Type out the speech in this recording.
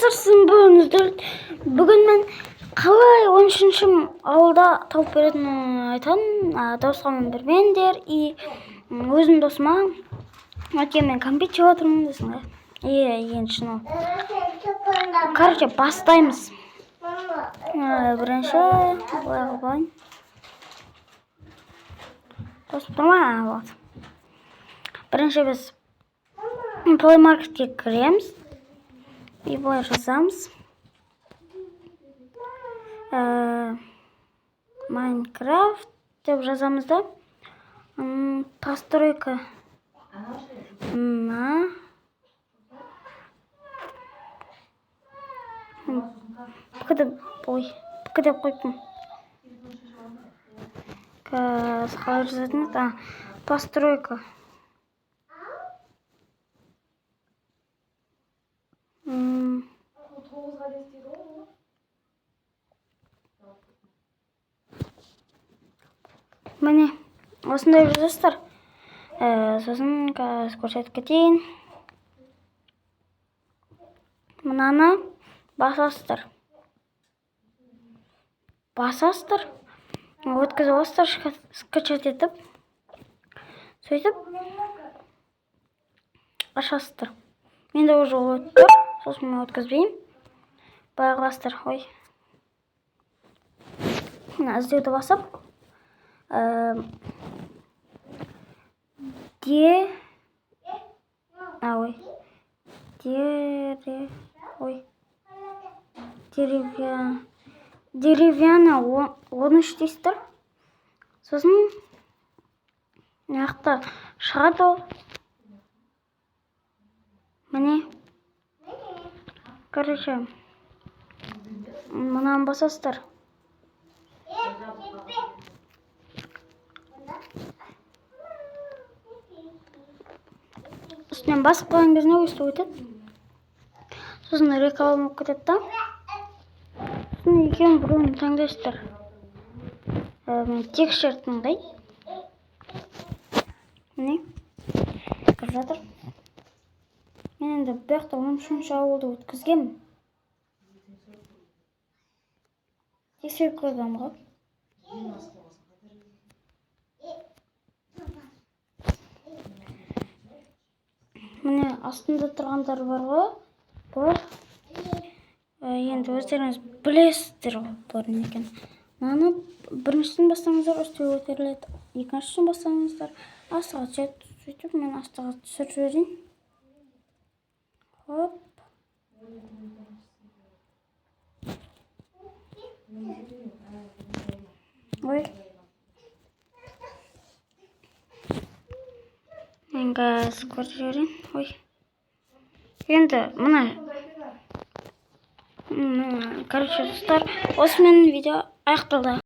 Сырсын. Бүгін мен қалай 13-ші ауылда тауып беретінін айтамын. Досыма бермеңдер и өзім досыма, өйткені мен кәмпит жеп отырмын дейсің ғой. Е, енді шын ол. Короче, бастаймыз. Бірінші былай қылып алайын. Қосып тұр ма? Вот. Бірінші біз Play Marketке кіреміз. И былай жазамыз. Майнкрафт деп жазамыз да. Постройка на П деп, ой, П деп қойыппын. Қазір қалай жазатын еді? А, постройка. Міне, осындай жазасыздар. Сосын қазір көрсетіп кетейін. Мынаны басасыздар. Басасыздар. Өткізіп аласыздар, скачать етіп. Сөйтіп ашасыздар. Менде уже ол өтіп тұр. Сосын мен өткізбеймін. Былай қыласыздар. Ой. Мына іздеуді басып, де, а, ой, дере, ой, деревяна 13 дейсіздер. Сосын мына жақта шығады ол. Міне. Короче, мынаны басасыздар. Үстінен басып қойған кезінде өстіп өтеді. Сосын реклама болып кетеді да. Сосын екеуінің біреуін таңдайсыздар. Мен текстер таңдайын. Міне. Кіріп жатыр. Мен енді бұл жақта 13-ші ауылды өткізгенмін. Тексеріп көргенмін ғой. Міне, астында тұрғандар бар ғой. Бұлар енді өздеріңіз білесіздер ғой бұлар не екенін. Мынаны біріншісін бассаңыздар, үстіге көтеріледі. Екіншісін бассаңыздар, астыға түседі. Сөйтіп мен астыға түсіріп жіберейін. Хоп. Ой. Мен қазір көріп жіберейін. Ой. Енді мына, короче, достар, осымен видео аяқталды.